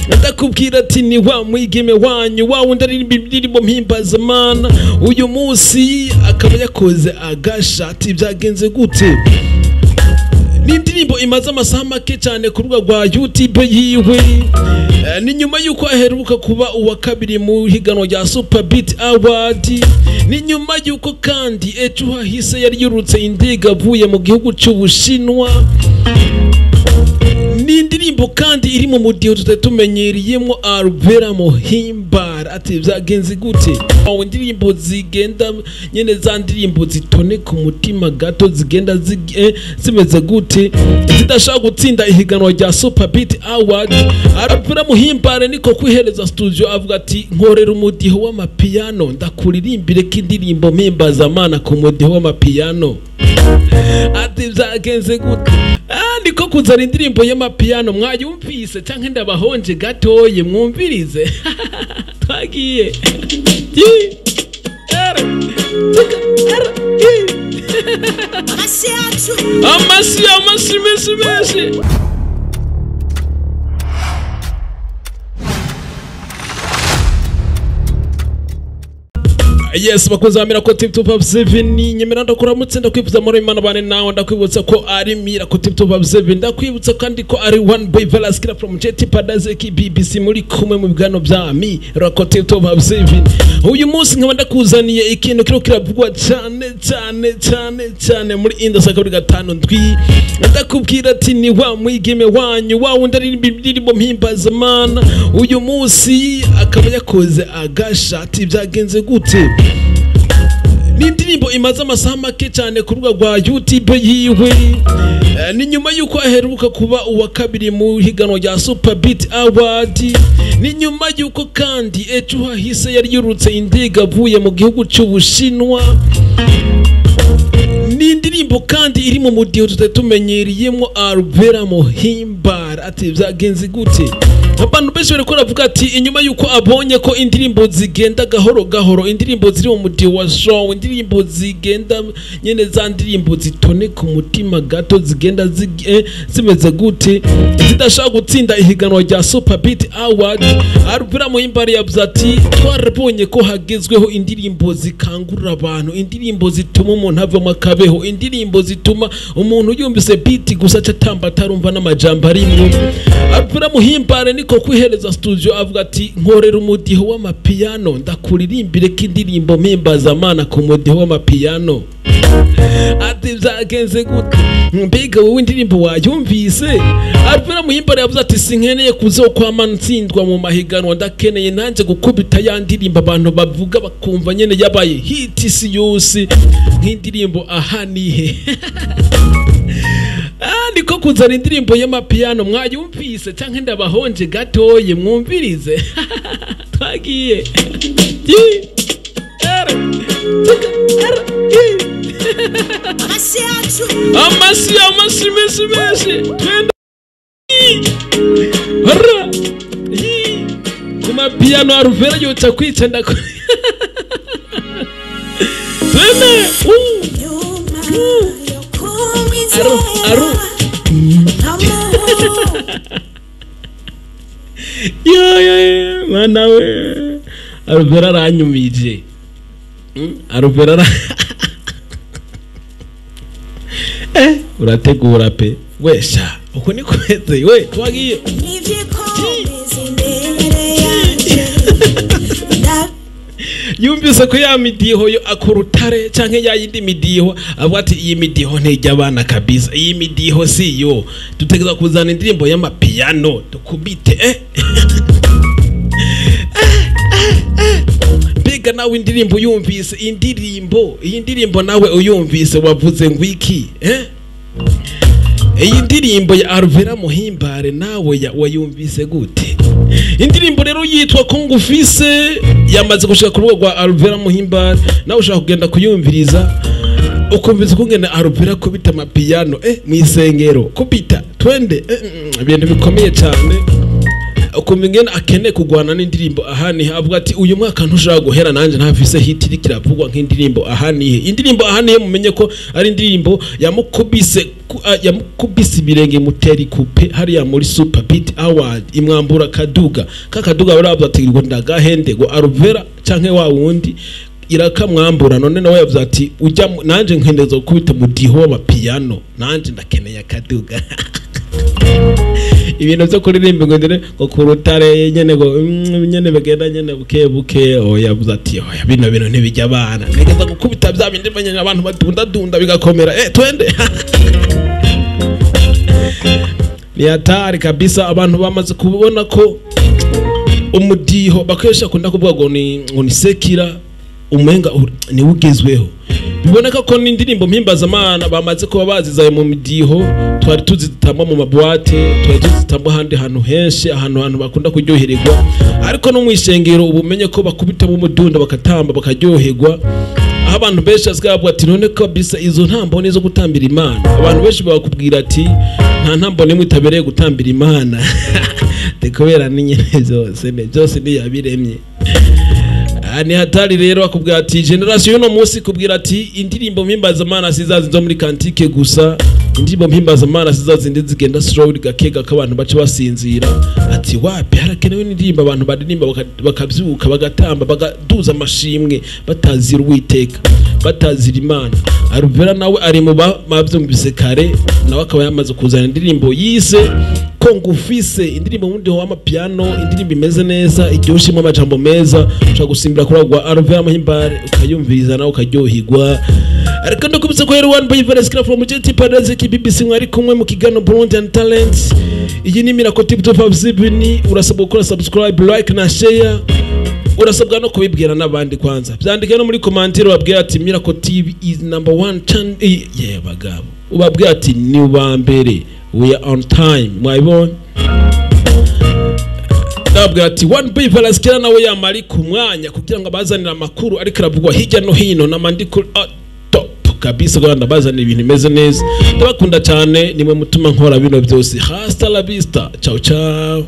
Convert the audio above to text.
Ndakubwira ati ni wa mwigeme wanyu wa wundi aririmba indirimbo mpimbazamana, uyu munsi akaba yakoze agasha. Ati byagenze gute? Ni indirimbo imaze amasaha make cyane ku rubuga rwa YouTube yiwe. Ni nyuma y'uko aheruka kuba uwa kabiri mu higanwa rya Super Beat Award. Ni nyuma y'uko kandi ejo hahise yari yurutse indege avuye mu gihugu cy'Ubushinwa. Ni indirimbo kandi iri mu mudiho tutari tumenyereyemo Alvera Muhimbara. Ati byagenze gute? Aho indirimbo zigenda nyene, za ndirimbo zitoneka umutima gato, zigenda zimeze gute, zidashaka gutsinda ihiganwa rya Super Beat Award. Alvera Muhimbara niko kwihereza studio avuga ati nkorera umudiho w'amapiyano, ndakuririmbire ko indirimbo mpimbazamana ku mudiho w'amapiyano. Ati byagenze gute? Niko kuzana indirimbo y'amapiyano, mwayumvise canke ndabahonje gatoye mwumvirize. Twagiye. G R R I. Amasi amasi menshi menshi. Yes, bakunzi ba Miracle Tip Top 7, nyemera ndakuramutse, ndakwifuza amahoro y'Imana bane nawe, ndakwibutsa ko ari Miracle Tip Top 7, ndakwibutsa kandi ko ari One Boy Velas Killer from JT Paradise BBC, muri kumwe mu biganiro bya Miracle Tip Top 7. Uyu munsi nkaba ndakuzaniye ikintu kiro kiravugwa cyane cyane cyane cyane muri industry kabiri gatanu ndwi. Ndakubwira ati ni wa mwigeme wanyu wa wundi aririmba indirimbo mpimbazamana, uyu munsi akaba yakoze agasha. Ati byagenze gute? Ni indirimbo imaze amasaha make cyane ku rubuga rwa YouTube yiwe. Ni nyuma y'uko aheruka kuba uwa kabiri mu higanwa rya Super Beat Award. Ni nyuma y'uko kandi ejo hahise yari yurutse indege avuye mu gihugu cy'Ubushinwa. Ni indirimbo kandi iri mu mudiho tutari tumenyereyemo Alvera Muhimbara. Ati byagenze gute? Abantu benshi bariko baravuga ati inyuma y'uko abonye ko indirimbo zigenda gahoro gahoro, indirimbo ziri mu mudiho wa show, indirimbo zigenda nyene za ndirimbo zitoneka umutima gato, zigenda zimeze gute, zidashaka gutsinda ihiganwa rya Super Beat Award. Alvera Muhimbara yavuze ati twarabonye ko hagezweho indirimbo zikangurira abantu, indirimbo zituma umuntu avamo akabeho, indirimbo zituma umuntu yumvise beat gusa aca atamba atarumva n'amajambo arimwo. Alvera Muhimbara niko kwihereza studio avuga ati nkorera umudiho w'amapiyano, ndakuririmbire ko indirimbo mpimbazamana ku mudiho w'amapiyano. Ati byagenze gute? Mbega wowe indirimbo wayumvise? Alvera Muhimbara yavuze ati sinkeneye kuzokwama ntsindwa mu mahiganwa, ndakeneye nanjye gukubita ya ndirimbo abantu bavuga bakumva nyene yabaye hit isi yose, nk'indirimbo aha nihe. Niko kuzana indirimbo y'amapiyano, mwayumvise canke ndabahonje gatoye mwumvirize. Twagiye. G R R I. Amasi amasi menshi menshi. R I. Kuma piano Alvera yoca kwica ndako. Twende. Aru aru. Yo yo mwana we, Alvera aranyumije. Alvera urategura pe wesha uko ni kweze we twagiye. Yumvise ko ya midiho yo akurutare canke ya yindi midiho, avuga ati iyi midiho ntijya abana kabisa, iyi midiho si yo, dutegeza kuzana indirimbo y'amapiyano tukubite. Mbega nawe indirimbo uyumvise, indirimbo iyi ndirimbo nawe uyumvise wavuze ngwiki? Iyi ndirimbo ya Alvera Muhimbare nawe wayumvise gute? Indirimbo rero yitwa ko ngufise yamaze gushika ku rubuga rwa Alvera Muhimbare, nawe ushaka kugenda kuyumviriza ukumvise kungena Alvera kubita amapiyano mwisengero kubita twende, ibintu bikomeye cyane. Ukumva ingene akeneye kugwana n'indirimbo Ahanihe. Avuga ati uyu mwaka ntushobora guhera nanje ntafise hit iriko iravugwa nk'indirimbo Ahanihe. Indirimbo Ahanihe, mumenye ko ari indirimbo yamukubise yamukubise ibirenge muteri coupe hariya muri Super Beat Award, imwambura kaduga kakaduga. Baravuga ati ngo ndagahende ngo Alvera canke wa wundi irakamwambura. None nawe yavuze ati ujya nanje nkeneza gukubita mudiho w'amapiano, nanje ndakeneye akaduga. Ibintu byo kuririmba ngo ndere ngo ku rutare nyene ngo nyene bagenda nyene buke buke, oya. Yavuze ati oya, bino bintu ntibijya abana, ntegeza gukubita bya bindi nyene abantu badunda dunda bigakomera. Twende, ni hatari kabisa. Abantu bamaze kubona ko umudiho bakoresha akunda kuvuga ngo ni secular, umenga ni ugezweho. Biboneka ko n'indirimbo mpimbazamana bamaze kuba bazizaye mu midiho twari tuzi zitambwa mu maboîte, twari tuzi zitambwa ahandi hantu henshi, ahantu hantu bakunda kuryohererwa. Ariko no mu ishengero ubu umenye ko bakubitamo umudunda, bakatamba, bakaryoherwa, aho abantu benshi basigaye bavuga ati none kabisa izo ntambo ni izo gutambira Imana? Abantu benshi bakubwira ati nta ntambo n'imwe itabereye gutambira Imana, de kubera ni nyene byose ne byose ntiyabiremye. Ni hatari rero. Akubwira ati génération y'uno munsi kubwira ati indirimbo mpimbazamana sizazi zo muri cantique gusa, indirimbo mpimbazamana sizazi zigenda slow gake gake abantu bace basinzira. Ati wapi, harakenewe n'indirimbo abantu baririmba bakavyuka, bagatamba, bagaduza amashimwe, batazira Uwiteka, batazira Imana. Alvera nawe ari mu bavyumvise kare, nawe akaba yamaze kuzana indirimbo yise Ko Ngufise, indirimbo mundi w'amapiano, indirimbo imeze neza, iryoshemo amajambo meza. Ushobora gusimbira kuri rwa Alvera Muhimbare ukayumviriza nawe ukaryoherwa. Ariko ndakubise ko rero One Boy Verescra from JT Paradise ki BBC, mwari kumwe mu kiganiro Burundi and Talent. Iyi ni Miracle Tip 257. Urasabwa gukora subscribe, like na share. Urasabwa no kubibwira n'abandi. Kwanza byandike no muri commentaire, ubabwira ati Miracle TV is number one channel. Yeah, bagabo, ubabwira ati ni uba mbere, we are on time. Mwabibonye, ndababwira ati One Boy Velasquez nawe yamari ku mwanya kugira ngo abazanire amakuru ariko aravugwa hirya no hino n'amandiko top kabisa, kugira ngo abazanire ibintu bimeze neza. Ndabakunda cyane, nimwe mutuma nkora bino byose. Hasta la vista, ciao ciao.